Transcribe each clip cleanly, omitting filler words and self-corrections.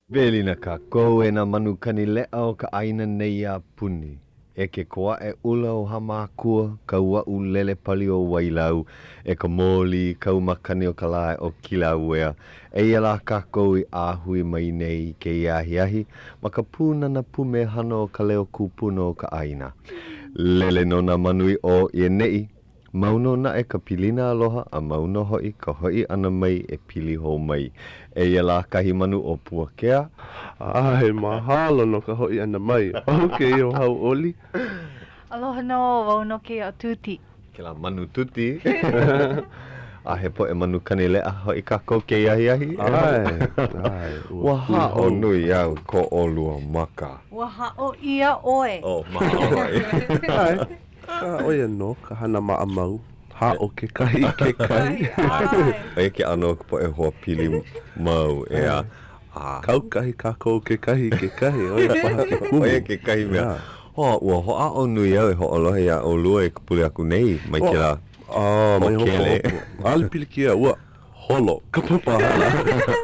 Welina kākou e nā manu kani leʻa o ka ʻāina nei a puni. E ke koaʻe ʻula o Hāmākua, ka uaʻu lele pali o Wailau, e ka mōlī kau makani o ka lae o Kilauea, eia lā kākou i ʻāhui mai nei i kēia ahiahi ma ka pūnana pumehana o ka leo kūpuna o ka ʻāina. Lele nō nā manu i ʻō i ʻaneʻi. Mau nō naʻe ka pilina aloha a mau nō hoʻi ka hoʻi ʻana mai e pili hou mai. Eia lā kahi manu ʻo Puakea. ʻAe, mahalo no ka hoʻi ʻana mai o kēia hauʻoli. Aloha nō, wau nō kēia ʻo Tuti. Kēlā manu Tuti. A he poʻe manu kani leʻa hoʻi kākou kēia ahiahi. ʻAe, ʻae, ua haʻo nui au ko ʻolua maka. Ua haʻo ʻia ʻoe. Oh, mahalo hoʻi. ʻAe. Akā, ʻo ia nō ka hana maʻamau, haʻo kekahi i kekahi. ʻO ia ke ʻano o ka poʻe hoa pili mau, ʻeā. A. Kaukahi kākou kekahi i kekahi, ʻo ia paha ke kumu. ʻO ia kekahi mea. Hoa, ua hoʻāʻo nui au e hoʻolohe iā ʻolua i ka pule aku nei mai kēlā hōkele. ʻAʻole pilikia, ua holo ka papahana.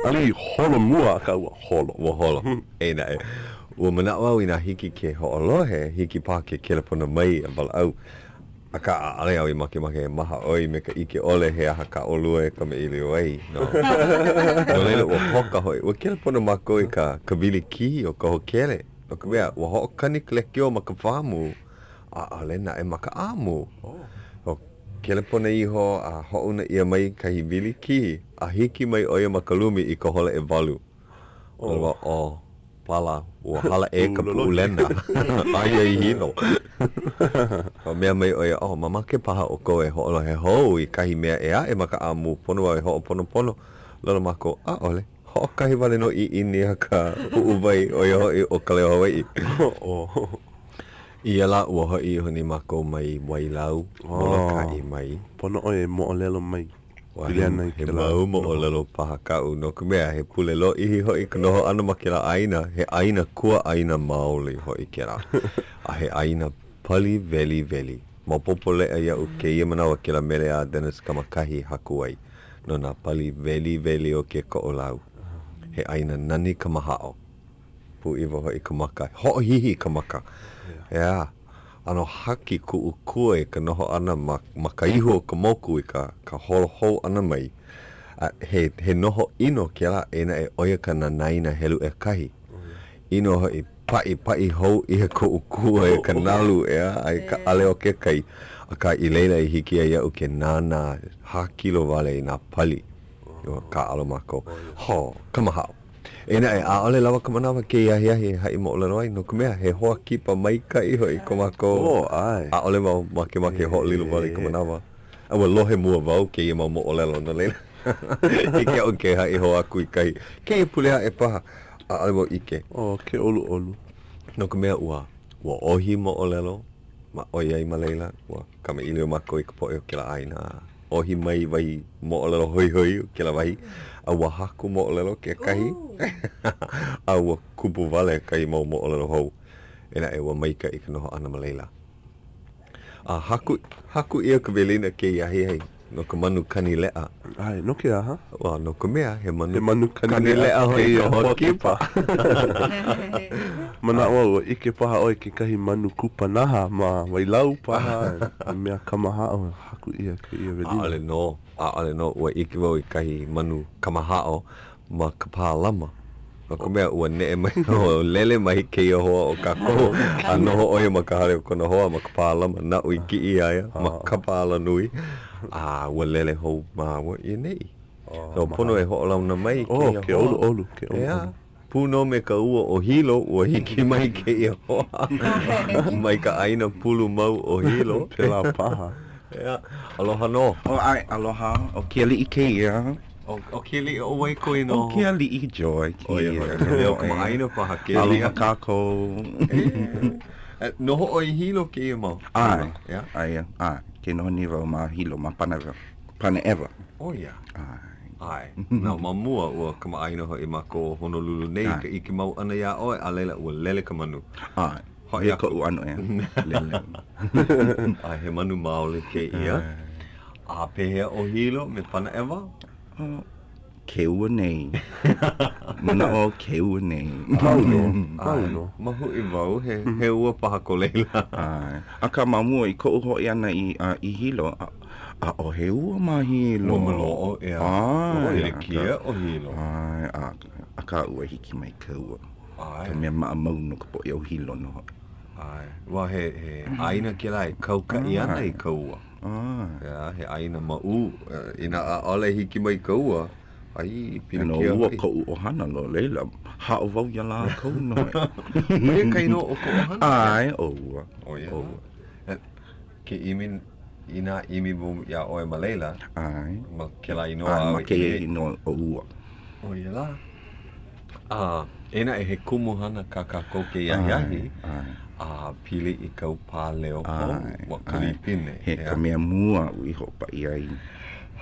ʻAʻole i holo mua, akā ua holo. Ua holo. Eia naʻe, ua manaʻo au inā hiki ke hoʻolohe, hiki paha ke kelepona mai a walaʻau. Akā, ʻaʻole au i makemake e mahaʻoi me ka ʻike ʻole he aha kā ʻolua e kamaʻilio ai. No. No laila, ua hoka hoʻi. Ua kelepona mākou i ka ka wilikī o ka hōkele, no ka mea, ua hoʻokani ka lekiō ma ka pāmu, ʻaʻole naʻe ma ka ʻāmu. Oh. Kelepona iho a hoʻouna ʻia mai kahi wilikī, a hiki mai ʻo ia ma ka lumi i ka hola ʻewalu. Oh, oh, pala, ua hala ʻē ka Puʻulena. Aia i Hilo. A mea mai ʻo ia, oh, mamake paha ʻoukou e hoʻolohe hou i kahi mea ʻē aʻe ma ka ʻāmū, pono au e hoʻoponopono. Laila mākou, ʻaʻole. Hoʻokahi wale nō ʻiʻini a ka puʻuwai, ʻo ia hoʻi ʻo Ka Leo Hawaiʻi. I ia lā, ua hoʻi iho nei mākou mai Wailau, Molokaʻi mai. Pono ʻoe e moʻolelo mai. Pili ana i kēlā. He mau moʻolelo paha kaʻu, no ka mea, he pule lōʻihi hoʻi ka noho ʻana ma kēlā ʻāina, he ʻāina kuaʻāina maoli hoʻi kēlā, a he ʻāina pali weliweli. Maopopo leʻa iaʻu kēia manawa kēlā mele a Dennis Kamakahi i haku ai, no nā pali weliweli o ke Koʻolau. He ʻāina nani kamahaʻo. Pūʻiwa hoʻi ka maka. Hoʻohihi ka maka. ʻEā. ʻAno haki kuʻu kua i ka noho ʻana ma, ma ka ihu o ka moku i ka, ka holo hou ʻana mai. A he, he noho ʻino kēlā, eia naʻe, ʻo ia ka nanaina helu ʻekahi. ʻIno hoʻi, paʻipaʻi hou ʻia koʻu kua e ka nalu, ʻeā, a i ka ʻale o ke kai. Akā, i laila i hiki ai iaʻu ke nānā hākilo wale i nā pali. Ua kāʻalo mākou. Hō, kamahaʻo. Eia naʻe, ʻaʻole lawa ka manawa kēia ahiahi e haʻi moʻolelo ai, no ka mea, he hoa kipa maikaʻi hoʻi ko mākou. Oh, ʻae. ʻAʻole wau makemake e hoʻolilo wale i ka manawa. A ua lohe mua wau kēia mau moʻolelo, no laila, hiki iaʻu ke haʻi hou aku i kahi. Kēia pule aʻe paha, ʻaʻole wau ʻike. Oh, ke ʻoluʻolu. No ka mea, ua, ua ʻohi moʻolelo ma ʻoiai ma laila, ua kamaʻilio mākou i ka poʻe o kēlā ʻāina. ʻohi mai wahi moʻolelo hoihoi o kēlā wahi, a ua haku moʻolelo kekahi, a ua kupu wale kahi mau moʻolelo hou. Eia naʻe, ua maikaʻi ka noho ʻana ma laila. A haku, haku ʻia ka welina kēia ahiahi no ka manu kani leʻa. ʻAe, no ke aha? Ua, no ka mea, he manu, he manu kani leʻa hoʻi ka hoa kipa. Manaʻo au, ua ʻike paha ʻoe kekahi manu kupanaha ma Wailau paha, he mea kamahaʻo. Haku ʻia kēia welina. ʻAʻole nō, ʻaʻole nō. Ua ʻike wau i kahi manu kamahaʻo ma ka pālama. No ka mea, ua neʻe mai, ua lele mai kēia hoa o kākou, a noho ʻo ia ma ka hale o kona hoa ma ka pālama. Naʻu i kiʻi iā ia ma kapa alanui, a ua lele hou māua i ʻaneʻi. So, pono e hoʻolauna mai kēia hoa. Oh, ke ʻoluʻolu, ke ʻoluʻolu. Pū nō me ka ua o Hilo, ua hiki mai kēia hoa mai ka ʻāina pulu mau o Hilo. Pēlā paha. ʻEā, aloha nō. Oh, ʻae, aloha. ʻO Kealiʻi kēia. ʻO Kealiʻi, ʻo wai kou inoa? ʻO Kealiʻi Joy kēia. ʻO ia hoʻi, he leo kamaʻāina paha kēia. Aloha kākou. E, noho ʻoe i Hilo kēia mau? ʻAe, ʻae, ʻae. Ke noho nei wau ma Hilo, ma Panaʻewa. ʻO ia. ʻAe. ʻAe. Now, ma mua, ua kamaʻāina hoʻi mākou o Honolulu nei i ka ʻike mau ʻana iā ʻoe, a laila, ua lele ka manu. ʻAe. Hoʻi aku. koʻu ʻano ʻeā. Lele. ʻAe, he manu maoli kēia. A pehea ʻo Hilo me Panaʻewa? Ke ua nei. Manaʻo au ke ua nei. Mau nō, mau nō. Mahuʻi wau, he, he ua paha ko laila. ʻAe. Akā ma mua i koʻu hoʻi ʻana i, a, i Hilo, a, ʻaʻohe ua ma Hilo. Ua maloʻo, ʻeā. ʻAe. Ua pilikia ʻo Hilo. ʻAe, a, akā ua hiki mai ka ua. ʻAe. Ka mea maʻamau no ka poʻe o Hilo nō hoʻi. ʻAe. Ua he, he ʻāina kēlā e kaukaʻi ana i ka ua. ʻAe. He ʻāina maʻū. Inā ʻaʻole hiki mai ka ua, ai, pilikia hoʻi. Ua koʻu ʻohana no laila, haʻo wau iā lākou nō. ʻO ia ka inoa o kou ʻohana? ʻAe, ʻo ua. ʻO ia. ʻO ua. Ke ʻimi, inā ʻimi wau iā ʻoe ma laila, ʻAe. Ma kēlā inoa āu e ʻimi ai. ʻAe, ma kēia inoa ʻo ua. ʻO ia lā. A, eia naʻe he kumuhana kā kākou kēia ahiahi, a pili i kāu pāleo hou, ua ka līpine. He ka mea mua aʻu i hoʻopaʻi ai.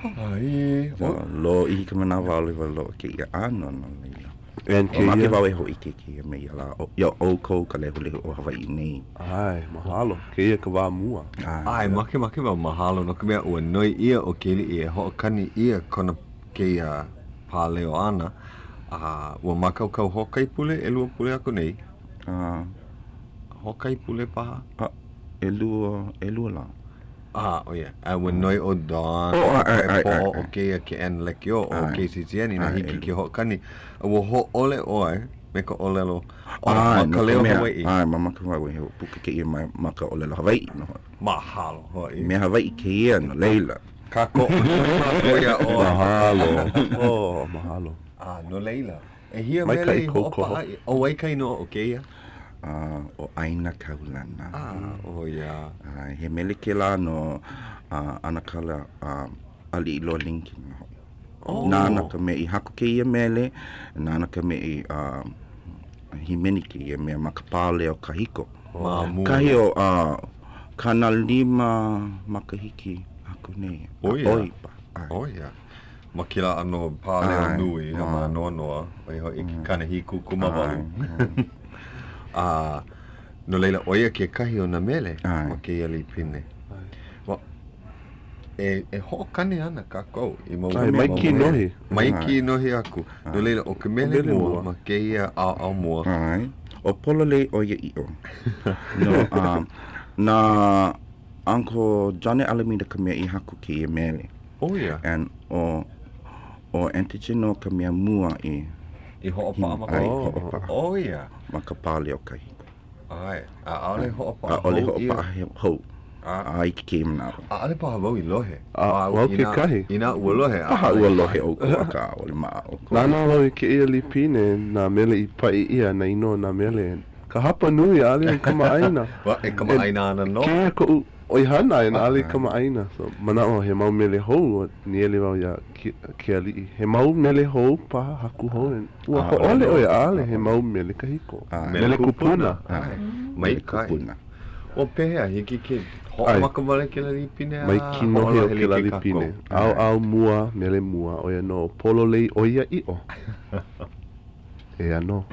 Ai. So, lōʻihi ka manawa ʻaʻole wau loaʻa kēia ʻano no laila. And kēia. Makemake wau e hōʻike kēia mea iā lā, iā ʻoukou ka lehulehu o Hawaiʻi nei. ʻAe, mahalo. Kēia ka wā mua. ʻAe, makemake wau mahalo no ka mea ua noi ʻia ʻo Keliʻi e hoʻokani ʻia kona kēia pāleo ʻana, a ua mākaukau hoʻokahi pule, ʻelua pule aku nei. A. Hoʻokahi pule paha? A, ʻelua, ʻelua lā. A, ʻo ia. A ua noi ʻo Don, Oh, ʻae, ʻae, ʻae, poʻo o kēia keʻena lekiō o KCCN inā hiki ke hoʻokani. A ua hōʻole ʻoe me ka ʻōlelo, ʻae, ma ka leo Hawaiʻi. ʻAe, mamake wau e hoʻopuka kēia ma, ma ka ʻōlelo Hawaiʻi nō hoʻi. Mahalo hoʻi. Mea Hawaiʻi kēia no laila. Kākoʻo nui mākou iā ʻoe. Mahalo. Oh, mahalo. A, no laila, ʻehia mele i hoʻopaʻa ʻia? ʻO wai ka inoa o kēia? A, ʻo ʻĀina Kaulana. A, ʻo ia. A, he mele kēlā no a, ʻAnakala a, Aliʻiloa Lincoln nō hoʻi. Oh. Nāna ka mea i haku kēia mele, nāna ka mea i a, hīmeni kēia mea ma ka pāleo kahiko. Ma mua. Kahi o a, 50 makahiki aku nei. ʻO ia. ʻOi paha. ʻAe. ʻO ia. Ma kēlā ʻano pāleo ʻAe. nui a mānoanoa, ʻo ia hoʻi ke 78. A no laila, ʻo ia kekahi o nā mele ʻAe. ma kēia līpine. Ua, e, e hoʻokani ana kākou i mau ʻAe, mai kīnohi. Mai kīnohi aku. No laila, ʻo ka mele mua ma kēia ʻaoʻao mua. ʻAe. ʻO Pololei ʻOiaʻiʻo. No, um, na Uncle Johnny Alameda ka mea i haku kēia mele. ʻO ia. And ʻo, ʻo Auntie Gino ka mea mua i... I hoʻopaʻa ma ka... ʻAe, hoʻopaʻa. ʻO ia. Ma ka pāleo kahiko. ʻAe, a ʻaʻole hoʻopaʻa hou ʻAʻole ʻia. hoʻopaʻa hou. A i kēia manawa. ʻAʻole paha wau i lohe. A, wau kekahi. Inā ua lohe, ʻaʻole. Paha ua lohe ʻoukou, akā ʻaʻole maʻa ʻoukou. Nānā wau i kēia lipine, nā mele i paʻi ʻia, nā inoa o nā mele. Ka hapa nui, ʻaʻole au kamaʻāina. Ua, e kamaʻāina ana nō. Kēia koʻu ʻoihana, and ʻaʻole kamaʻāina. So, manaʻo he mau mele hou, nīele wau iā Kealiʻi. He mau mele hou paha, haku hou, and ua hōʻole ʻo ia, ʻaʻole, he mau mele kahiko. Mele kupuna. ʻAe, maikaʻi. Ua pehea, hiki ke hoʻomaka wale kēlā līpine a Mai kīnohi o hoʻolohe kēlā like līpine. kākou? ʻAoʻao mua, mele mua, ʻo ia nō ʻo Pololei ʻOiaʻiʻo. Eia nō.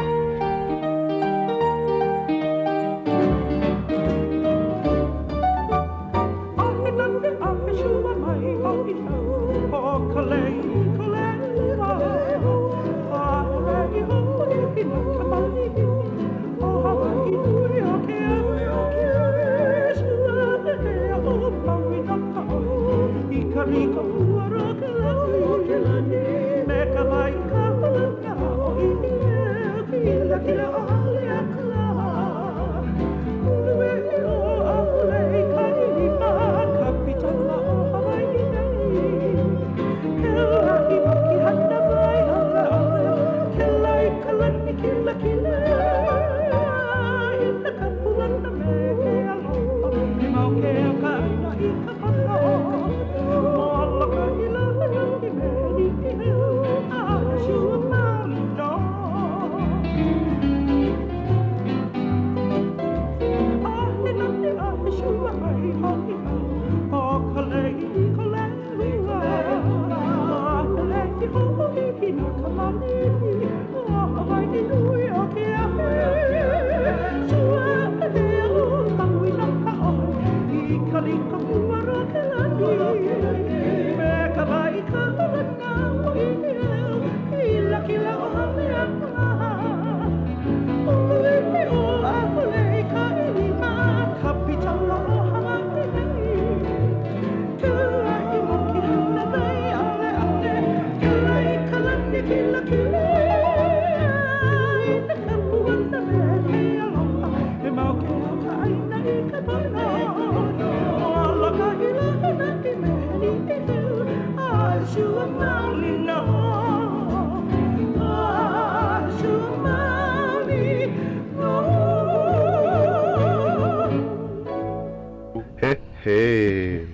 Hey.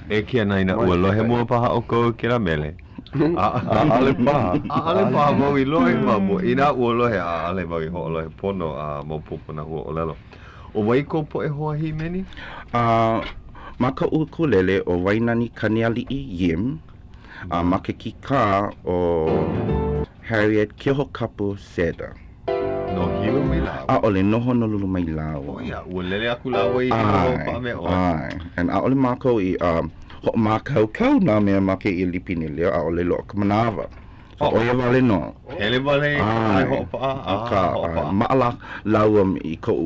E Keanaina, ua lohe mua paha ʻoukou i kēlā mele? ʻAʻole paha. ʻAʻole paha wau i lohe ma mua. Inā ua lohe, ʻaʻole wau i hoʻolohe pono a maopopo nā huaʻōlelo. ʻO wai kou poʻe hoa hīmeni? A ma ka ʻukulele ʻo Wainani Kanealiʻi Yim, a ma ke kīkā ʻo Harriet Keohokapu Seda. No Hilo mai lāua? ʻAʻole, no Honolulu mai lāua. ʻO ia, ua lele aku lāua i Hilo hoʻopaʻa me ʻoe. ʻAe, and ʻaʻole mākou i hoʻomākaukau nā mea ma kēia lipine leo, ʻaʻole loaʻa ka manawa. So ʻo ia wale nō. Hele wale i ka hale hoʻopaʻa, a hoʻopaʻa. Maʻa lāua i koʻu,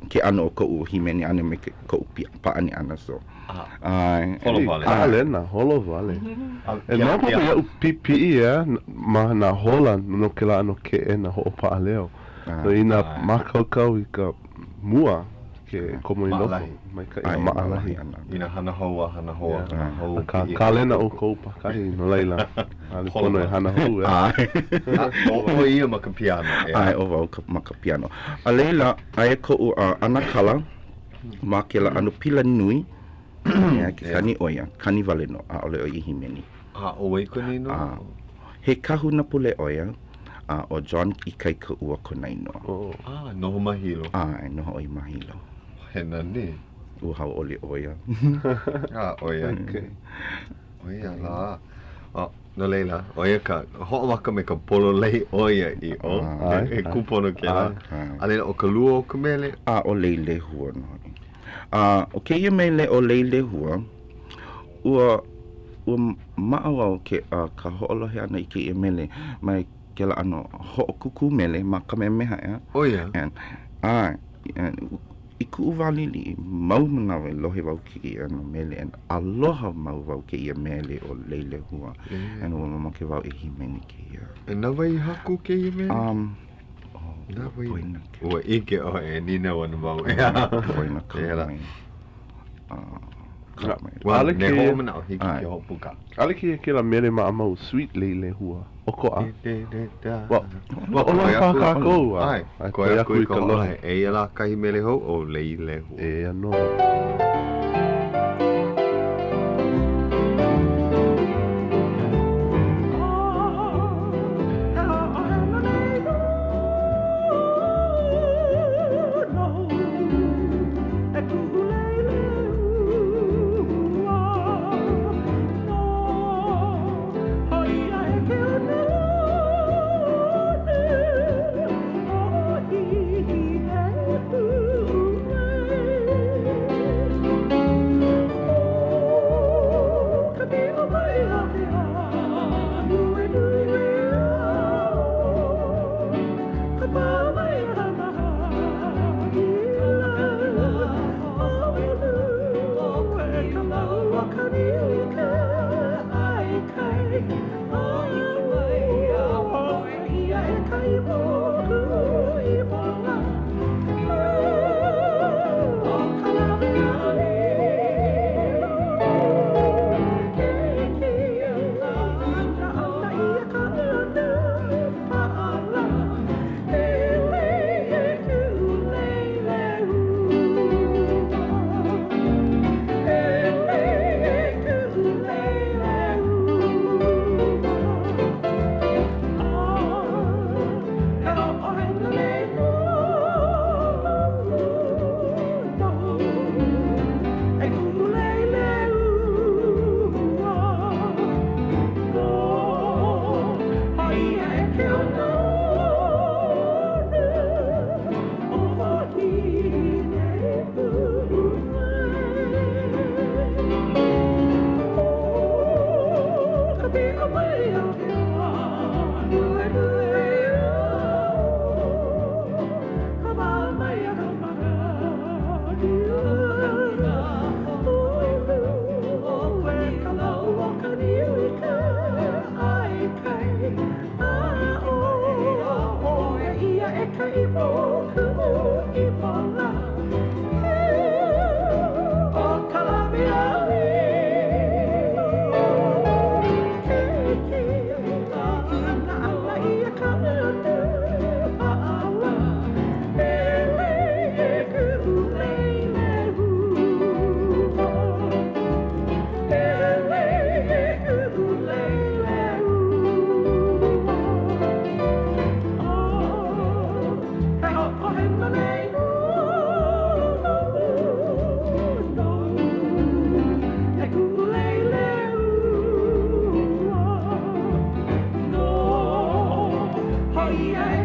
ke ʻano o koʻu hīmeni ʻana me koʻu pāʻani ʻana, so. ʻAe. Holo wale. Kalena, holo wale. E maopopo iaʻu pipiʻi ʻeā ma nā hola no kēlā ʻano keʻena hoʻopaʻa leo. So inā mākaukau i ka mua ke komo i loko, maikaʻi a maʻalahi. Inā hana hou a hana hou a hana hou. Akā, kalena ʻoukou pākahi, no laila, ʻaʻole pono e hana hou, ʻeā. ʻO ia ma ka piano, ʻeā? ʻAe, ʻo wau ma ka piano. A laila, aia koʻu ʻanakala Ma kēlā ʻano pila nui, ʻeā, ke kani ʻo ia, kani wale nō, ʻaʻole ʻo ia hīmeni. A ʻo wai kona inoa? A, he kahuna pule ʻo ia, a ʻo John Ikaika Ua kona inoa. A, noho ma Hilo? ʻAe, noho ʻo ia ma Hilo. He nani. Ua hauʻoli ʻo ia. A, ʻo ia. ʻO ia lā. A, no laila, ʻo ia ka hoʻomaka me ka pololei ʻoiaʻiʻo. He kūpono kēlā. A laila, ʻo ka lua o ka mele? A, ʻo Lei Lehua nō hoʻi. A, ʻo kēia mele ʻo Lei Lehua, ua, ua maʻa wau ke, ka hoʻolohe ʻana i kēia mele mai kēlā ʻano hoʻokūkū mele ma Kamehameha, ʻeā? ʻO ia. ʻAe. I kuʻu wā liʻiliʻi, mau manawa e lohe wau kēia ʻano mele and aloha mau wau kēia mele ʻo Lei Lehua and ua mamake wau e hīmeni kēia. E na wai i haku kēia mele? Um, oh, na wai. Poina ke. Ua ʻike ʻoe e nīnau ana wau. Poina ka mai. Ka mai. Well, ne hoʻomanaʻo hiki ke hoʻopuka. ʻAʻole kēia kēlā mele maʻamau Sweet Lei Lehua. ʻOkoʻa. Well, hoʻolohe paha kākou. ʻAe, koe aku i ka lohe. Eia lā kahi mele hou ʻo Lei Lehua. Eia nō.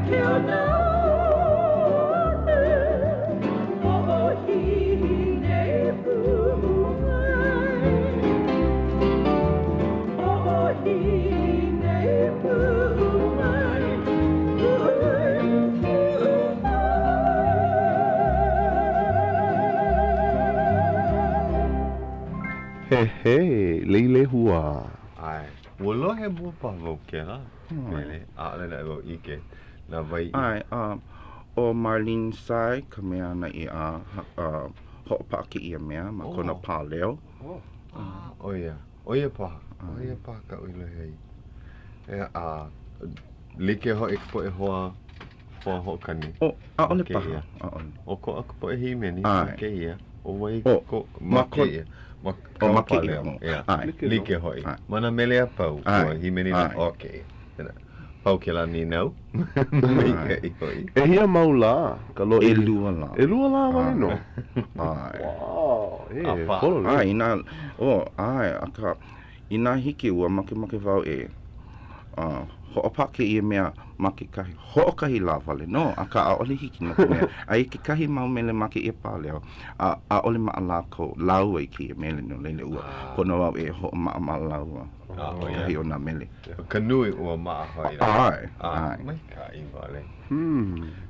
ke onaone Hoʻohine pū mai Hoʻohine pū mai Pū mai, pū mai. Hehē, lei lehua. ʻAe, ua lohe mua paha wau kēlā mele, ʻaʻole naʻe wau ʻike na wai i. ʻAe, ʻo Marlene Sai ka mea āna i hoʻopaʻa kēia mea ma kona pāleo. ʻO ia, ʻo ia paha, ʻo ia paha kaʻu i lohe ai. E, a like hoʻi ka poʻe hoa, hoa hoʻokani. ʻO, ʻaʻole paha, ʻaʻole. ʻOkoʻa ka poʻe hīmeni ma kēia, ʻo wai ko, ma kēia, ma ma kēia, ʻae, like hoʻi. Ma nā mele a pau, ua hīmeni nā, okay. Pau kēlā nīnau, maikaʻi hoʻi. ʻEhia mau lā ka lōʻihi? ʻElua lā. ʻElua lā wale nō? ʻAe. Wow, e, pololei. ʻAe, inā, ʻo, ʻae, akā, inā hiki ua makemake wau e hoʻopaʻa kēia mea ma kekahi, hoʻokahi lā wale nō, akā ʻaʻole hiki no ka mea, aia kekahi mau mele ma kēia pāleo, a ʻaʻole maʻa lākou, lāua i kēia mele, no laila ua pono au e hoʻomaʻamaʻa lāua kekahi o nā mele. ʻO ka nui ua maʻa hoʻi lā. ʻAe, ʻae. Maikaʻi wale.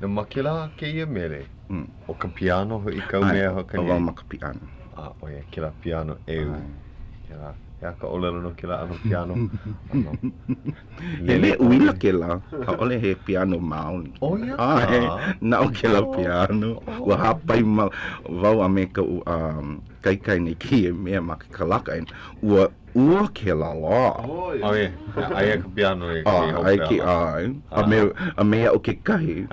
Na ma kēlā kēia mele, ʻo ka piano hoʻi kāu mea hoʻokani ai? ʻO wau ma ka piano. A, ʻo ia kēlā piano ʻeu. Kēlā, he aha ka ʻōlelo no kēlā ʻano piano? ʻAno. He mea uila kēlā, ʻaʻole he piano maoli. ʻO ia? ʻAe, naʻu kēlā piano. Ua hāpai mau wau a me kaʻu kaikaina i kēia mea ma ke kalaka, and ua ua kēlā lā. ʻO ia, aia ka piano i hope ala. ʻAe, a me, a me aʻu kekahi.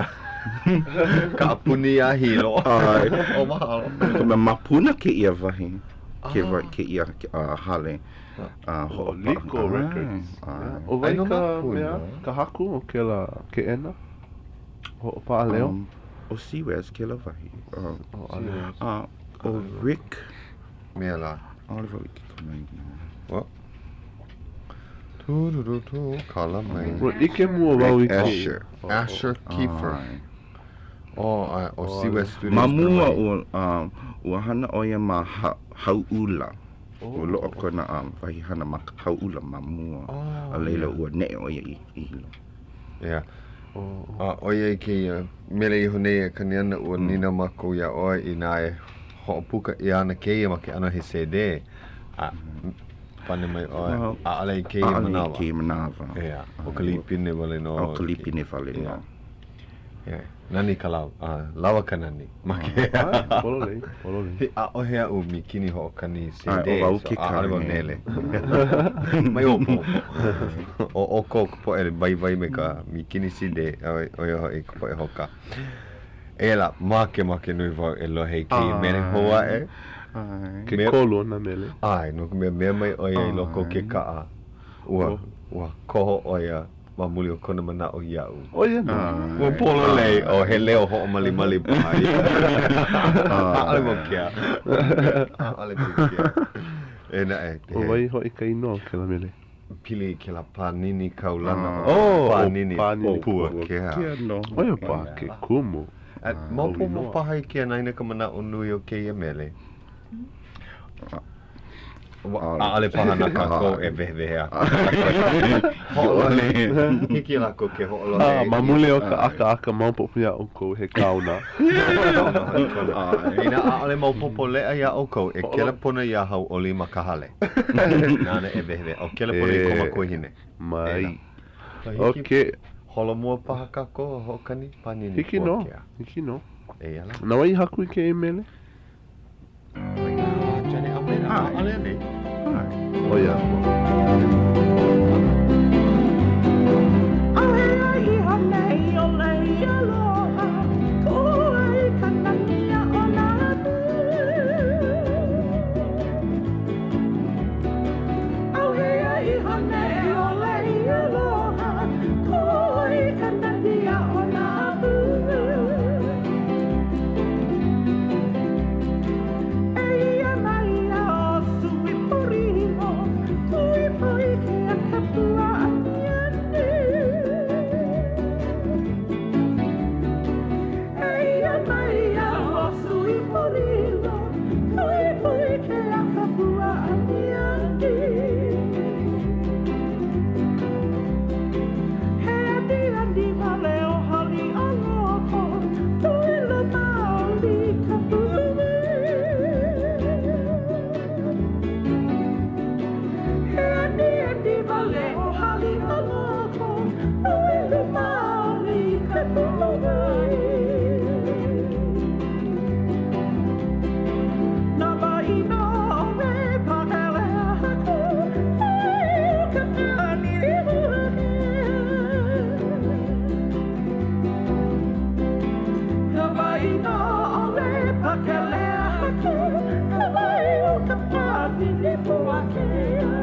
Kaʻapuni iā Hilo. ʻAe. ʻO mahalo. No ka mea, ma Puna kēia wahi, kēia hale. ʻO Liko Records. ʻO wai ka mea, ka haku o kēlā keʻena hoʻopaʻa leo? ʻO C-Wes kēlā wahi. A ʻo Rick. Mea lā. ʻAʻole wau ʻike kona inoa. Tūrurutū, kala mai. Ua ʻike mua wau i Rick Asher. Asher Keefer. ʻO, ʻo C-Wes Studios. Ma mua ua, ua hana ʻo ia ma Hauʻula. Ua loaʻa kona wahi hana ma Hauʻula ma mua, a laila ua neʻe ʻo ia i Hilo. Yeah. A ʻoiai kēia mele iho nei e kani ana, ua nīnau mākou iā ʻoe inā e hoʻopuka ʻia ana kēia ma ke ʻano he CD, a pane mai ʻoe, ʻaʻole i kēia manawa. ʻAʻole i kēia manawa. Yeah, ʻo ka līpine wale nō. ʻO ka līpine wale nō. Yeah. Nani ka lawa, lawa ka nani. Ma ke. ʻAe, pololei, pololei. He ʻaʻohe aʻu mīkini hoʻokani CD, ʻAe, ʻo wau so kekahi. ʻaʻole wau nele. Mai maopopo. ʻO ʻoukou ka poʻe waiwai me ka mīkini CD, ʻo ia hoʻi ka poʻe hoka. Eia lā, makemake nui wau e lohe i kēia mele hou aʻe. ʻAe. Ke kolu o nā mele. ʻAe, no ka mea, mea mai ʻo ia i loko o ke kaʻa, ua, ua koho ʻo ia ma muli o kona manaʻo iaʻu. ʻO ia nō. Ua pololei, ʻo he leo hoʻomalimali paha ia. ʻAʻole wau kia. ʻAʻole wau kia. E naʻe. ʻO wai hoʻi ka inoa o kēlā mele? Pili i kēlā pānini kaulana. Oh, pānini. Pānini Pua kea. ʻO ia paha ke kumu. Maopopo paha i ke anaina ka manaʻo nui o kēia mele. ʻAʻole paha na kākou e wehewehe aku. Hoʻolohe. Hiki iā lākou ke hoʻolohe. A ma muli o ka ʻakaʻaka maopopo iā ʻoukou he kaona. Inā ʻaʻole maopopo leʻa iā ʻoukou, e kelepona iā Hauʻoli ma ka hale. Nāna e wehewehe. ʻO kelepona i ko makuahine. Mai. Okay. Holomua paha kākou a hoʻokani pānini Hiki nō. Hiki nō. Eia lā. Na wai i haku i kēia mele? ʻO ia. ʻAuhea iho nei ʻo lei aloha, kū ai ka nani aʻo nā pū. ʻAuhea iho nei ʻo lei aloha, kū ai ka nani aʻo nā pū. Eia mai a Suipolilo, kui poi puʻuwai. Nā waina ʻole pakele aku, ka wai o ka pāninipuakea. Ka waina ʻole pakele aku, ka wai o ka pāninipuakea.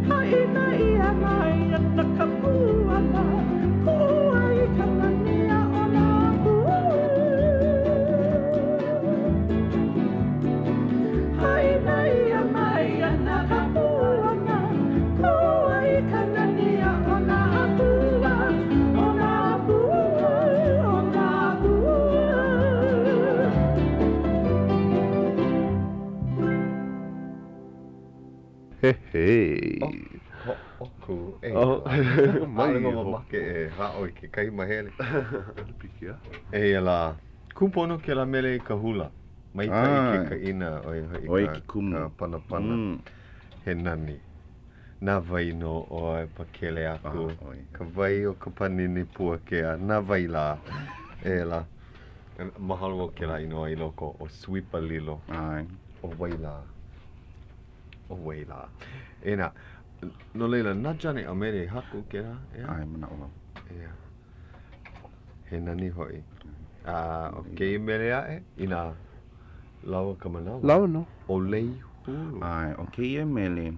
Haʻina ʻia mai ana ka puana, kuʻu ai ka nani aʻo nā pua. Haʻina ʻia mai ana ka puana, kuʻu ai ka nani aʻo nā pua, ʻo nā pua, ʻo nā pua. Hehē. Hoʻokū, e. Oh, mai ʻAʻole mamake e haʻo i kekahi mahele. Pikia. Eia lā, kūpono kēlā mele i ka hula. Maikaʻi ke kaʻina, ʻo ia hoʻi ʻO ia ka, ke kumu. ka panapana. He nani. Na wai nō ʻoe pakele aku. Ah, ʻoe. Ka wai o ka pānini puakea. Na wai lā. E lā. Mahalo wau kēlā inoa i loko o Suipa Lilo. ʻAe. ʻO wai lā? ʻO wai lā? E nā, no laila, na Johnny Almeida i haku kēlā, ʻeā? ʻAe, manaʻo wau. ʻEā. He nani hoʻi. A ʻo kēia mele aʻe, inā lawa ka manawa. Lawa nō. ʻO Lei Hulu. ʻAe, ʻo kēia mele,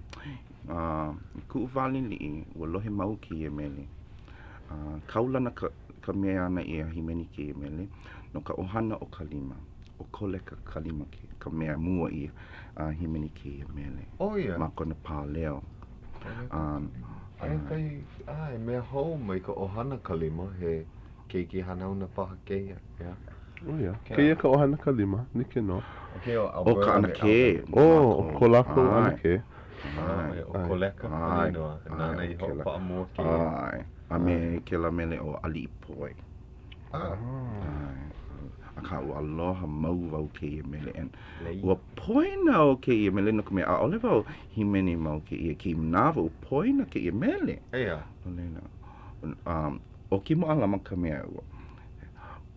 a, i kuʻu wā liʻiliʻi, ua lohe mau kēia mele. A, kaulana ka, ka mea āna i hīmeni kēia mele no ka ʻohana o Kalima. ʻO Koleka Kalima ke, ka mea mua i a hīmeni kēia mele. ʻO ia? Ma kona pāleo. A, Aia kahi, ʻae, mea hou mai ka ʻohana Kalima, he keiki hanauna paha kēia, ʻeā? ʻO ia. Kēia ka ʻohana Kalima, like nō. ʻO ka ʻanakē. ʻO, ʻo ko lākou ʻanakē. ʻAe, ʻo Koleka kona inoa, nāna i hoʻopaʻa mua kēia. ʻAe, a me kēlā mele ʻo Aliʻi Poi. Ah. ʻAe. Akā, ua aloha mau wau kēia mele and ua poina au kēia mele no ka mea ʻaʻole wau hīmeni mau kēia kēia manawa, ua poina kēia mele. Eia. No laila, um, ʻo Kimo Alama ka mea ua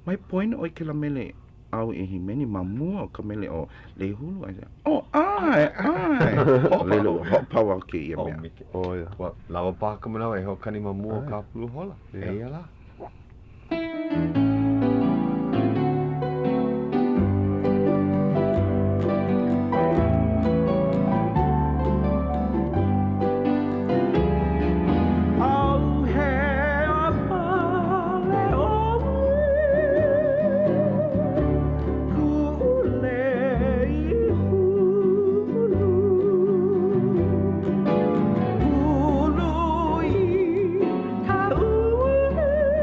mai poina ʻoe kēlā mele āu e hīmeni ma mua o ka mele ʻo Lei Hulu. I said, oh, ʻae, ʻae. No laila, ua hoʻopau au kēia mea. Oh, mike. ʻO ia. Ua lawa paha ka manawa e hoʻokani ma mua o ka pulu hola. Eia lā. ʻAuhea pale ʻoe, kuʻu lei hulu. Hulu i ka ʻuwē.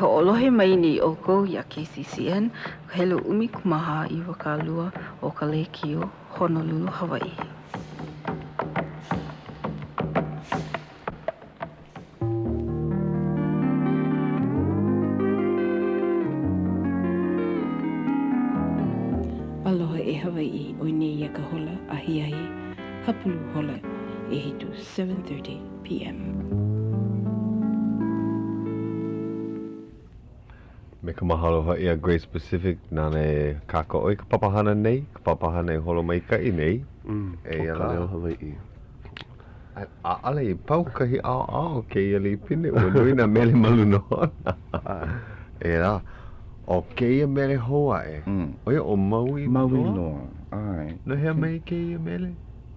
hoʻolohe mai nei ʻoukou iā KCCN, ka helu 14 20 o ka lēkiō, Honolulu, Hawaiʻi. Aloha e Hawaiʻi, ʻoi nei ia ka hola ahiahi hapulu hola ʻehitu, 7:30 PM. Me ka mahalo hoʻi a Grace Pacific nāna e kākoʻo i ka papahana nei, ka papahana e holo maikaʻi nei. Mm, Eia ka leo Hawaiʻi. ʻAʻole i pau kahi ʻaoʻao o kēia lipine, ua nui nā mele ma luna ona. ʻEā, ʻo kēia mele hou aʻe, ʻo ia ʻo Maui Loa? Maui Loa, ʻae. No hea mai kēia mele?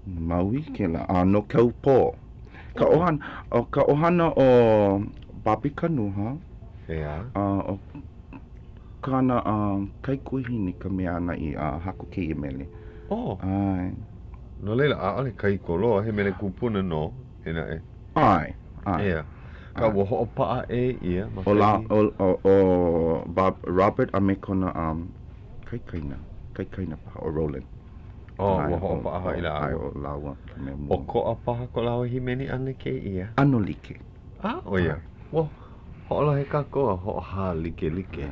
Maui kēlā, a no Kaupō. Ka ʻohana, ʻo ka ʻohana o Bobby Kanuha. ʻEā. A ʻo kāna kaikuahine ka mea āna i haku kēia mele. Oh. ʻAe. No laila, ʻaʻole kahiko loa, he mele kupuna nō, e naʻe. ʻAe, ʻae. ʻEā. Akā, ua hoʻopaʻa ʻē ʻia ma kahi. ʻO, ʻo, ʻo Bob, Robert a me kona kaikaina, kaikaina paha, ʻo Roland. Oh, ua hoʻopaʻa hoʻi lāua. ʻAe, ʻo lāua ka mea mua. ʻOkoʻa paha ko lāua hīmeni ʻana i kēia. ʻAno like. A, ʻo ia. Ua hoʻolohe kākou a hoʻohālikelike.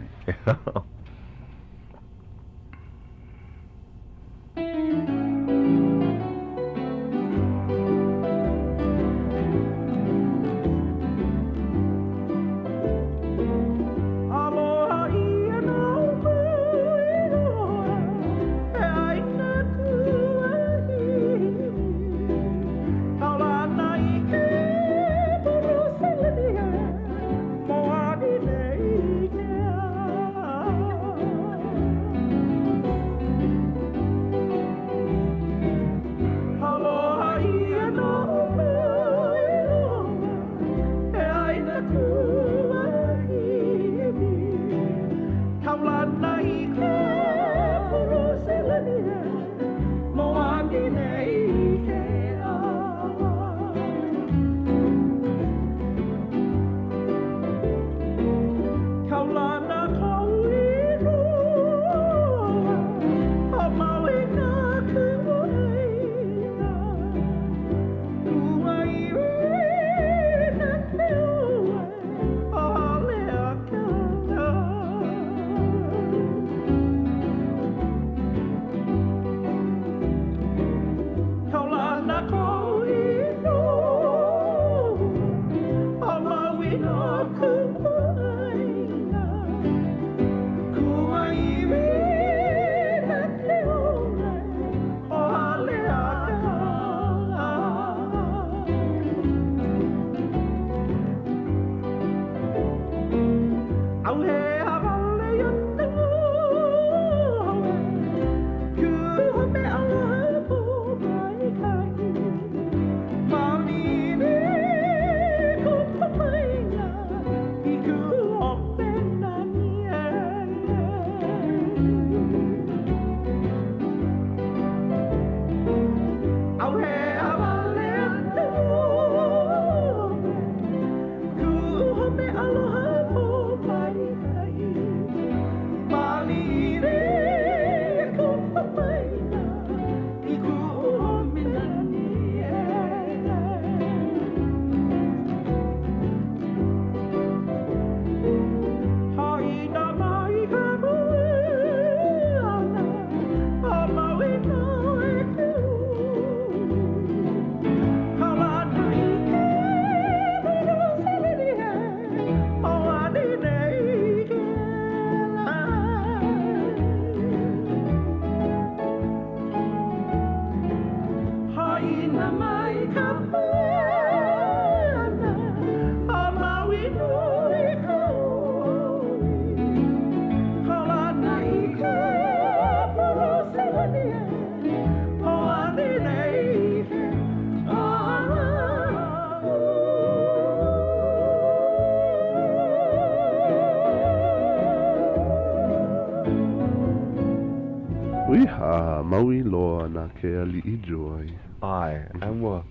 Uihā, Maui loa na ke aliʻi Joy. ʻAe, a ua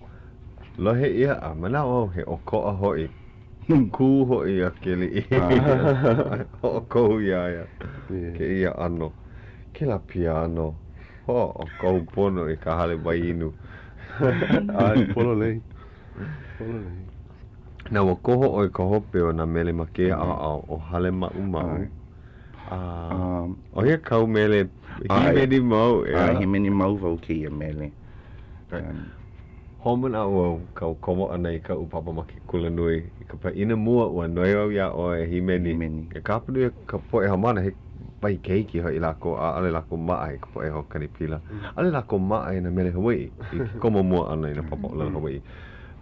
lohe ʻia a manaʻo au he ʻokoʻa hoʻi. Kū hoʻi iā Kealiʻi. Hoʻokohu iā ia kēia ʻano. Kēlā piano. Hoʻokohu pono i ka hale wai inu. ʻAe, pololei. Pololei. Now, ua koho ʻoe i ka hope o nā mele ma kēia ʻaoʻao ʻo Halemaʻumaʻu. A ʻo ia kāu mele hīmeni mau, ʻeā? ʻAe, hīmeni mau wau kēia mele. Hoʻomanaʻo au kaʻu komo ʻana i kaʻu papa ma ke kulanui. I ka pāʻina mua, ua noi au iā ʻoe e hīmeni. Hīmeni. Ka hapanui o ka poʻe haumāna, he wahi keiki hoʻi lākou, a ʻaʻole lākou maʻa i ka poʻe hoʻokani pila. ʻAʻole lākou maʻa i nā mele Hawaiʻi i ke komo mua ʻana i nā papa ʻōlelo Hawaiʻi.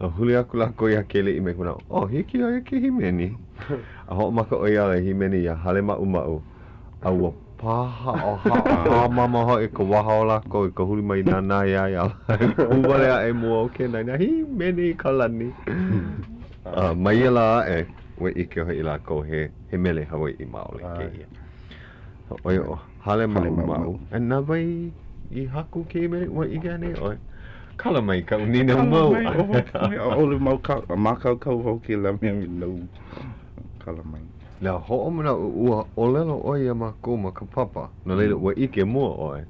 A huli aku lākou iā Kealiʻi me ka manaʻo, oh, hiki iā ia ke hīmeni. A hoʻomaka ʻo ia ala e hīmeni iā Halemaʻumaʻu, a ua pāhaʻohaʻo hāmama hoʻi ka waha o lākou i ka huli mai nānā iā ia ala. Kū wale aʻe i mua o ke naina, hīmeni i ka lani. A ma ia lā aʻe, ua ʻike hoʻi lākou he, he mele Hawaiʻi maoli kēia. ʻO ia ʻo Halemaʻumaʻu. A na wai i haku kēia mele? Ua ʻike anei ʻoe? Kala mai kaʻu nīnau mau. Kala mai, ʻaʻole mākaukau wau kēlā mea nou. Kala mai. Now, hoʻomanaʻo, ua ʻōlelo ʻoe iā mākou ma ka papa, no laila, ua ʻike mua ʻoe.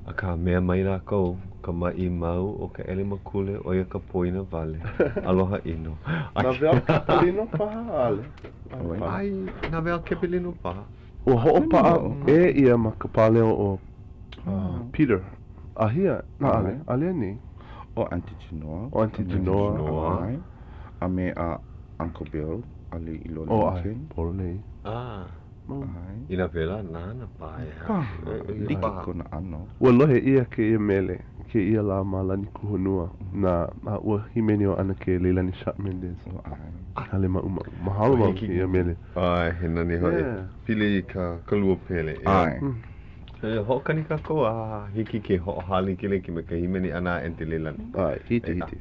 Akā, mea mai lākou, ka maʻi mau o ka ʻelemakule, ʻo ia ka poina wale. Aloha ʻino. Na Vel Kepelino paha, ʻaʻole. ʻAe, na Vel Kepelino paha. Ua hoʻopaʻa ʻē ʻia ma ka pāleo o Peter Ahia, ʻaʻole, ʻaʻole anei? ʻO Aunty Genoa. ʻO Aunty Genoa. A me Uncle Bill, Aliʻiloa Oh, ʻae, pololei. Ah, inā pēlā, nāna paha e haku. Like kona ʻano. Ua lohe ʻia kēia mele kēia lā ma Lanikūhonua, na, a ua hīmeni ʻo ʻAnakē Leilani Sharpe Mendez. Oh, ʻae. Halemaʻumaʻu. Mahalo wau i kēia mele. ʻAe, he nani hoʻi. Pili i ka, ka lua pele, ʻeā? ʻAe. E hoʻokani kākou a hiki ke hoʻohālikelike me ka hīmeni ʻana a Aunty Leilani. ʻAe, hiki, hiki.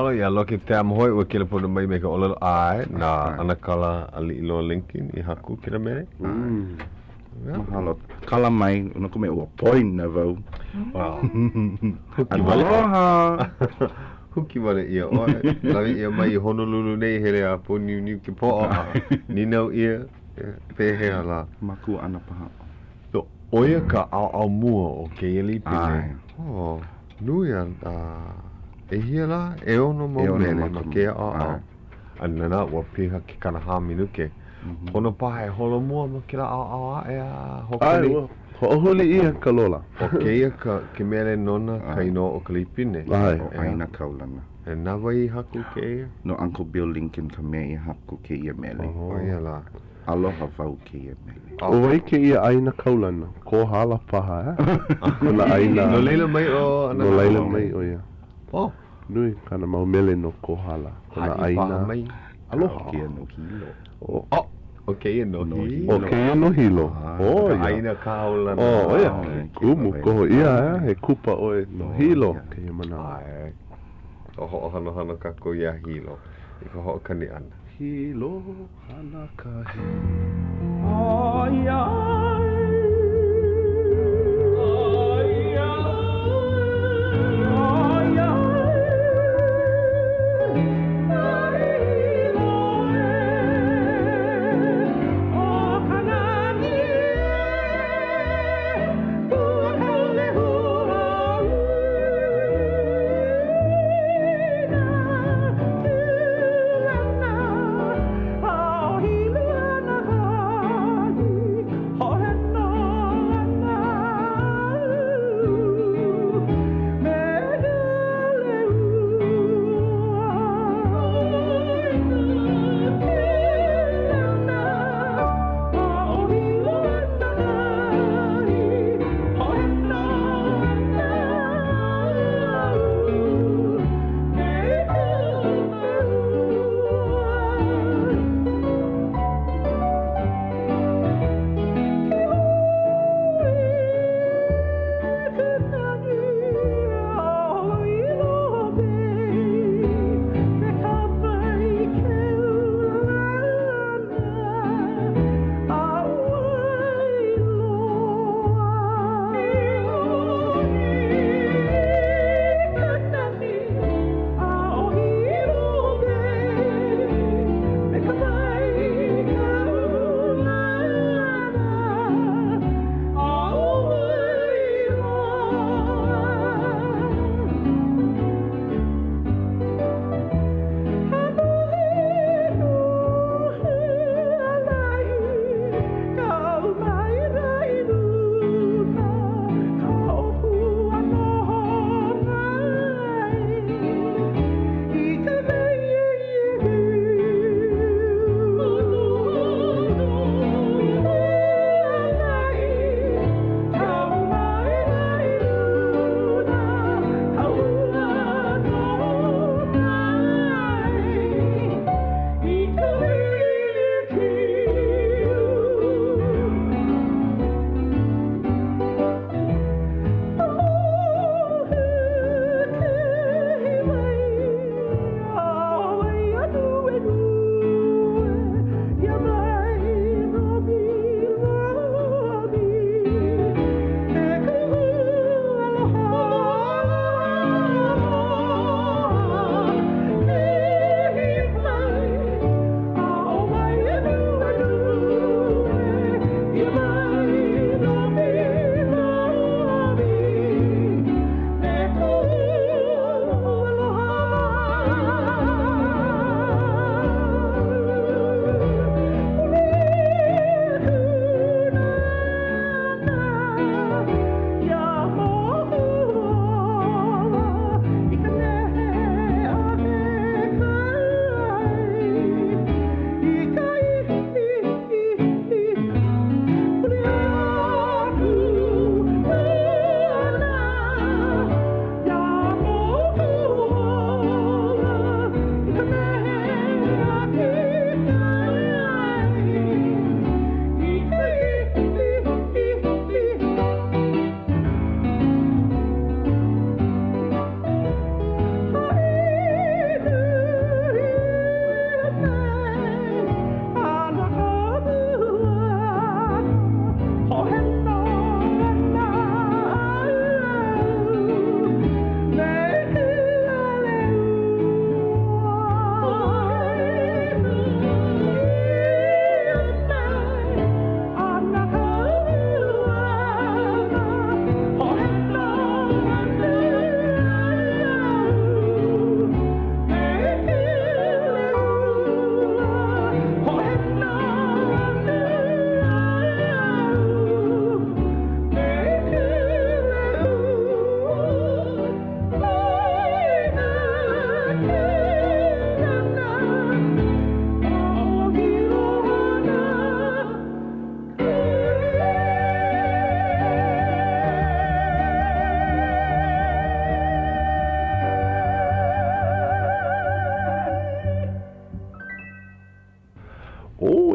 Mahalo iā Loke Tamahoi ua kelepona mai me ka ʻōlelo ʻae na ʻAnakala Aliʻiloa Lincoln i haku kēlā mele. Mahalo. Kala mai, no ka mea ua poina wau. Wow. Huki wale. Aloha! Huki wale ʻia ʻoe. Lawe ʻia mai i Honolulu nei, hele a pōniuniu ke poʻo a nīnau ʻia, pehea lā? Makua ʻana paha. So, ʻo ia ka ʻaoʻao mua o kēia lepine. ʻAe. Oh, nui a, a ʻehia lā? ʻEono mau mele ma kēia ʻaoʻao. A nānā, ua piha ke 40 minuke. Pono paha e holomua ma kēlā ʻaoʻao aʻe a ʻAe, hoʻokani. ua hoʻohuli ʻia ka lola. ʻO kēia ka, ke mele nona ka inoa ʻo ka lepine. ʻAe. ʻO ʻĀina Kaulana. E na wai i haku kēia? No Uncle Bill Lincoln ka mea i haku kēia mele. ʻO ia lā. Aloha wau kēia mele. ʻO wai kēia ʻāina kaulana? Kohala paha, ʻeā? Kona ʻāina. No laila mai ʻo No laila mai ʻo ia. Oh. Nui kāna mau mele no Kohala, kona Haʻi paha ʻāina mai. aloha. ʻO kēia no Hilo. ʻO. Oh, ʻo kēia no Hilo. ʻO kēia no Hilo. ʻO Ka ia. ʻāina kaulana. ʻO ia ke kumu koho ʻia, ʻeā? He kupa ʻoe no Hilo kēia manawa. ʻAe. O hoʻohanohano kākou iā Hilo i ka hoʻokani ʻana. Hilo hanakahi.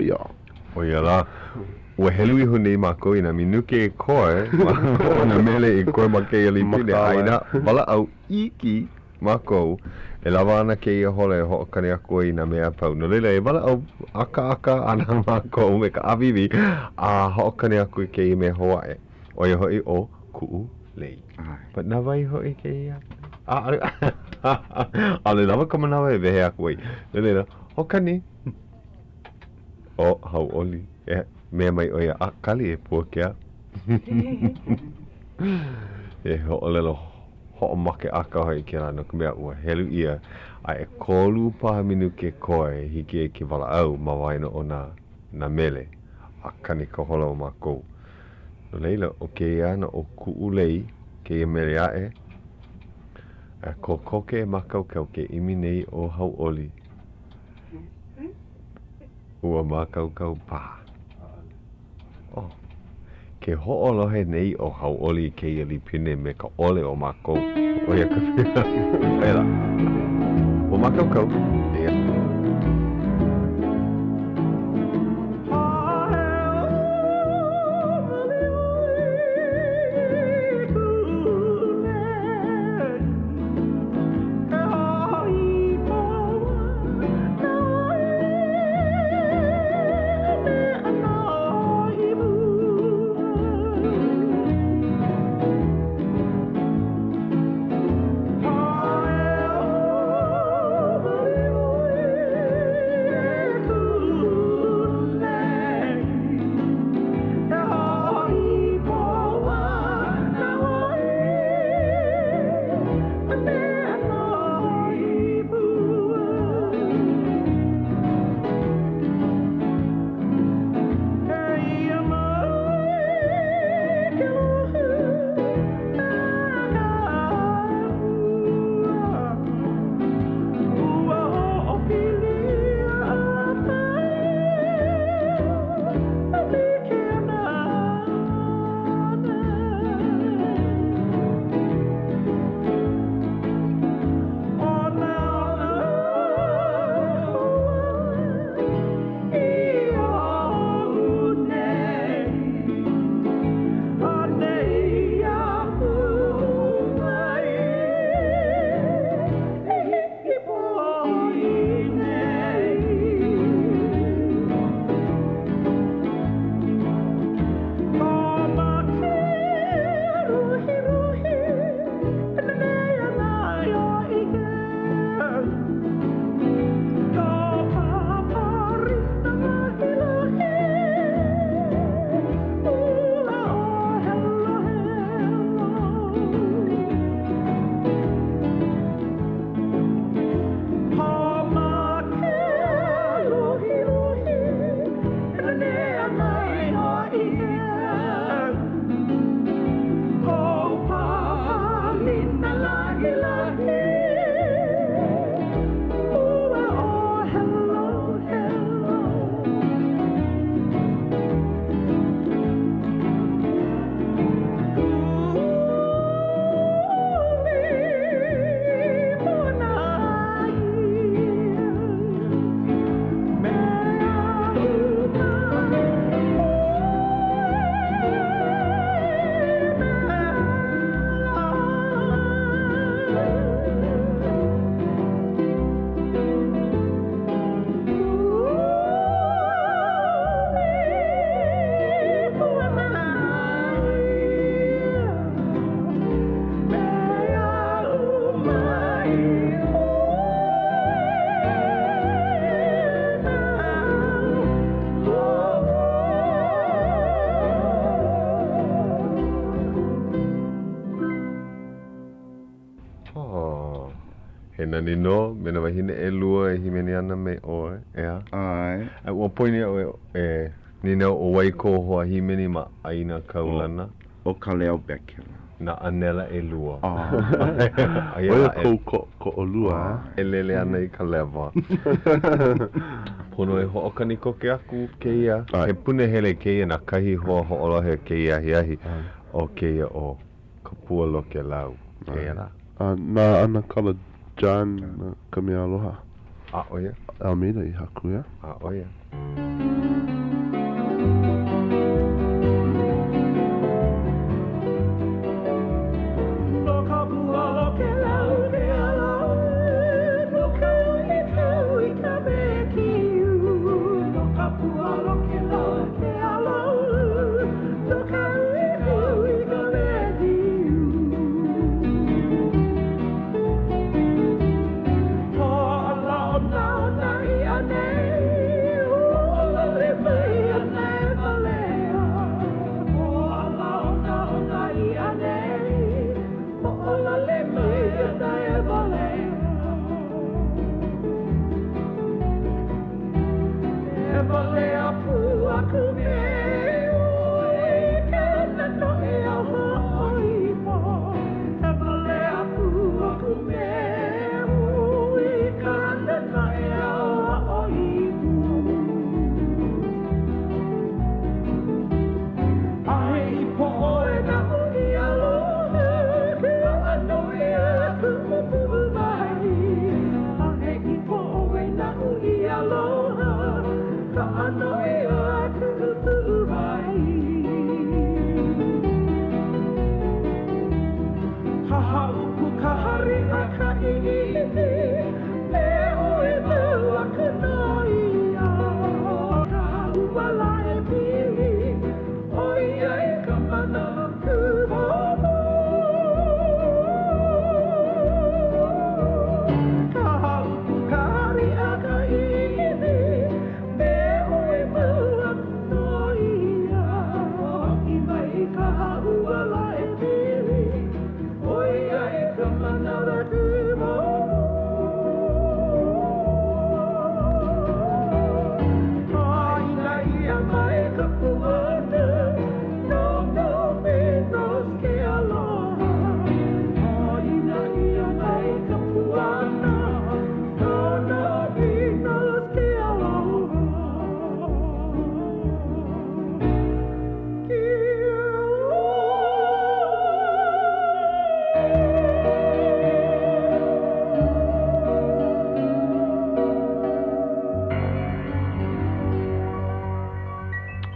ia. ʻO ia lā, ua helu iho nei mākou i nā minuke e koe ma o nā mele i koe ma kēia lipine, a inā walaʻau iki mākou, e lawa ana kēia hola e hoʻokani aku ai i nā mea a pau. No laila, e walaʻau akaaka ana mākou me ka ʻāwīwī a hoʻokani aku i kēia mea hou aʻe, ʻo ia hoʻi ʻo Kuʻu Lei. But na wai hoʻi kēia? ʻAʻole, ʻaʻole lawa ka manawa e wehe aku ai. No laila, hoʻokani. ʻO Hauʻoli, e mea mai ʻo ia, a kali e Puakea. He ʻōlelo hoʻomake ʻaka hoʻi kēlā no ka mea ua helu ʻia a ʻekolu paha minuke koe e hiki ai ke walaʻau ma waena o nā nā mele a kani ka hola o mākou. No laila, ʻo kēia ana ʻo Kuʻu Lei, kēia mele aʻe, a kokoke e mākaukau ke ʻimi nei ʻo Hauʻoli. Ua mākaukau paha. Oh. Ke hoʻolohe nei ʻo Hauʻoli i kēia lipine me ka ʻole o mākou. ʻO ia ka mea. Aia lā. Ua mākaukau. Eia. Oh, he nani nō me nā wāhine ʻelua e hīmeni ana me ʻoe, ʻeā? ʻAe. A ua poina iaʻu e nīnau ʻo wai kou hoa hīmeni ma ʻĀina Kaulana? ʻO Kaleo Beck kēlā. Nā ʻānela ʻelua. ʻO ia kou koʻolua, a? E lele ana i ka lewa. Pono e hoʻokani koke aku kēia. He punahele kēia na kahi hoa hoʻolohe o kēia ahiahi, ʻo kēia ʻo Kapua Lokelau. Eia lā. A na ʻAnakala John ka mea aloha. A ʻo ia. Almeida i haku, ʻeā? A ʻo ia. No ka pua o ke lau ke ala No ka uhi kau i ka wēkiu No ka pua o ke lau ke ala No ka uhi kau i ka wēkiu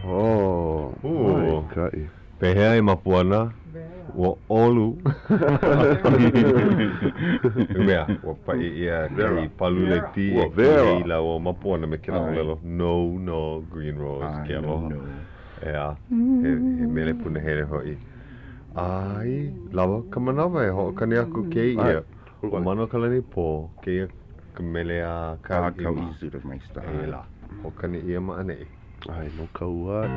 Oh, maikaʻi. Pehea e Mapuana? Ua ʻolu. Mea, ua paʻi ʻia kahi palule tī Ua e wela. kīhei lāua ʻo Mapuana me kēlā ʻōlelo No, no, green rose, ke aloha. No. ʻEā, he, he mele punahele hoʻi. ʻAi, lawa ka manawa e hoʻokani aku kēia. ʻO Manokalanipo, kēia ka mele a A Kauʻi Kauʻi mā. Zuttermeister. ʻElā, hoʻokani ʻia ma ʻaneʻi. ʻAe, no Kauaʻi.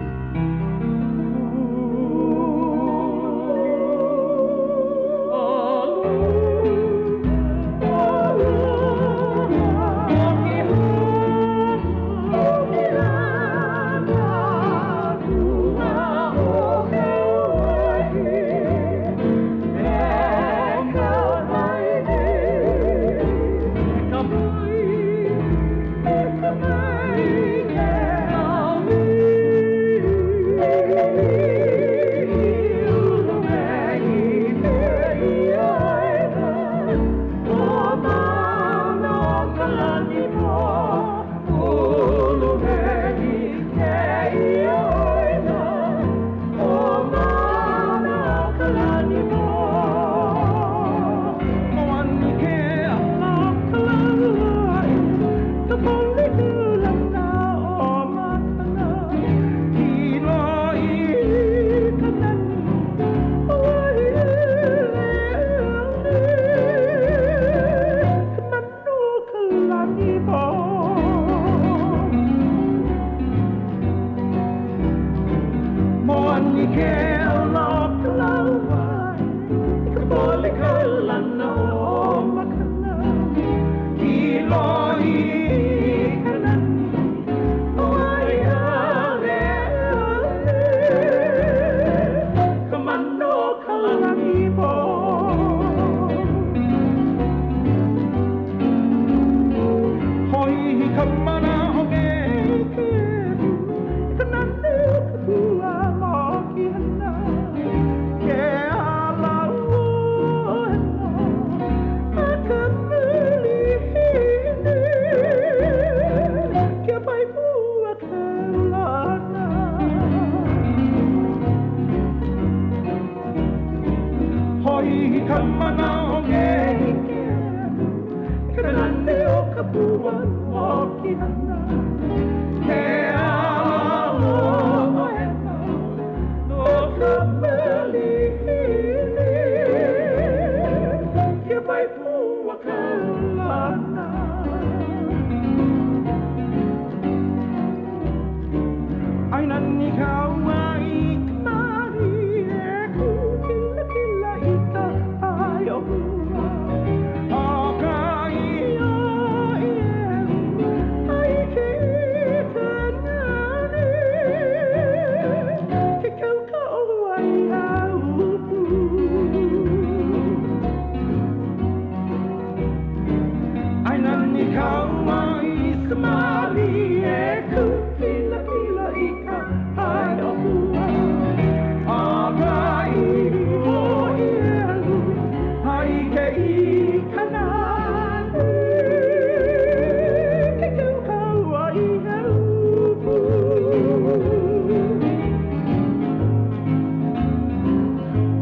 ka pua mokihana Ke ala hoʻoheno no ka malihini Ke pai pua kaulana ʻAi nani ka ua i ka mālie Kū kilakila i ka ʻai ʻōhua ʻO ka ʻio ʻiheu a ʻike i ka nani Ke kau ka ʻōhua i ʻAupu ʻAi nani ka ua i ka mālie Kū kilakila i ka ʻai ʻōhua ʻO ka ʻio ʻiheu a ʻike i ka nani Ke kau ka ua i ʻAupu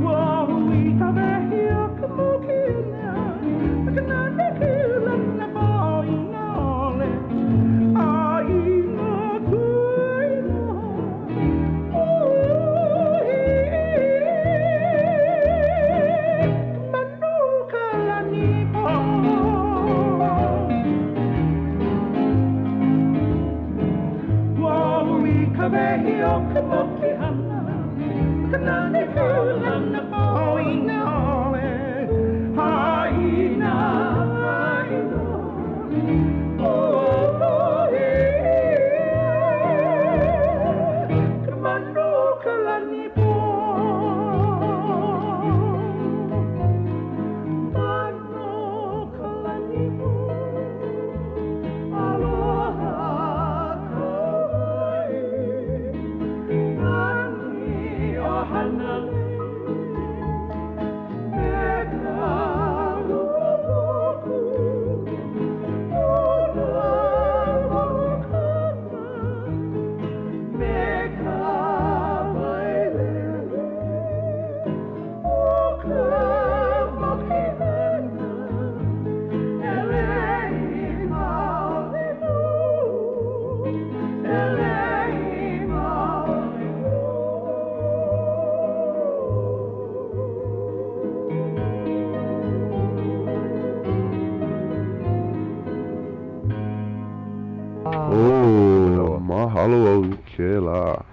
Ua hui ka wehi o ka mokina Me ka nani kūlana poina ʻole A i nā kuaina uhi Ka manu Kalanipo Ua hui ka wehi o ka mokihana Me ka nani kūlana poina ʻole A i nā ʻāina uhi Ka manu Kalanipo Manu Kalanipo Aloha Kauai Nani o Hanalei Me ka luku o nā makana Me ka wailele o ka mokihana E lei maoli nō E lei maoli nō Oh, mahalo au i kēlā.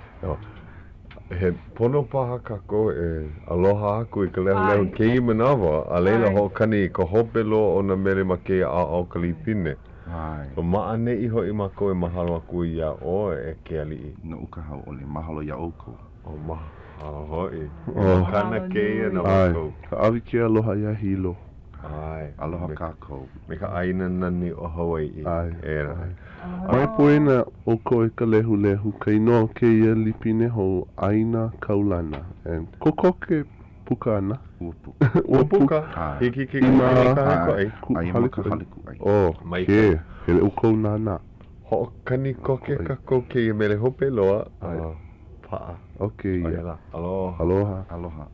He pono paha kākou e aloha aku i ka lehulehu i kēia manawa, a laila hoʻokani i ka hope loa o nā mele ma kēia ʻaoʻao ka lipine. So ma ʻaneʻi hoʻi mākou e mahalo aku ai iā ʻoe, e ke aliʻi. Noʻu ka hauʻoli. Mahalo iā ʻoukou. Oh, mahalo hoʻi. He makana kēia na mākou. Hāʻawi ke aloha iā Hilo. ʻAe. Aloha kākou. Me ka ʻāina nani o Hawaiʻi. ʻAe. E nā. Mai poina ʻoukou e ka lehulehu ka inoa o kēia lipine hou ʻĀina Kaulana and kokoke puka ana. Ua puka. Ua puka. Hiki ke kūʻai ka halekūʻai. Aia ma ka halekūʻai. Oh, ke. Hele ʻoukou nānā. Hoʻokani koke kākou kēia mele hope loa. Paʻa. Okay, yeah. Aloha. Aloha. Aloha.